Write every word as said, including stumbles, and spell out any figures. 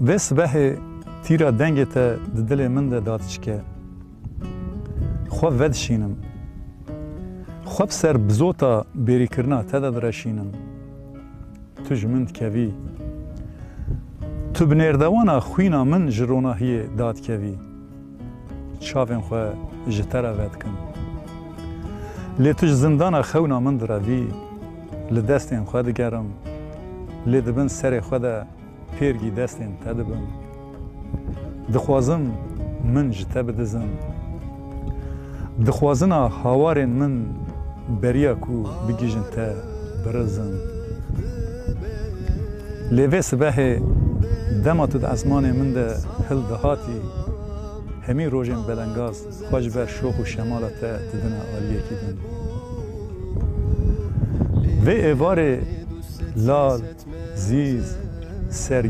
Vê sibehê tîra dengê te di dilê min de dadiçike. Xwe vedişînim. Xwe bi ser bizota bêrîkirina te de direşînim. Tu ji min dikevî. Tu bi nêrdewana xwîna min ji ronahiyê dadikevî. Çavên xwe ji te re vedikim. Lê tu ji zindana xewna min direvî. Li destên xwe digerim. Lê di bin serê xwe de pêrgî destên te dibim. Dixwazim min ji te bidizin. Dixwazina hawarên min beriya ku bigihîjin te birizin. Lê vê sibehê dema tu di esmanê min de hildihatî, hemî rojên belengaz xwe ji ber şox û şemala te didine aliyekî din. Vê êvarê lal, zîz, ser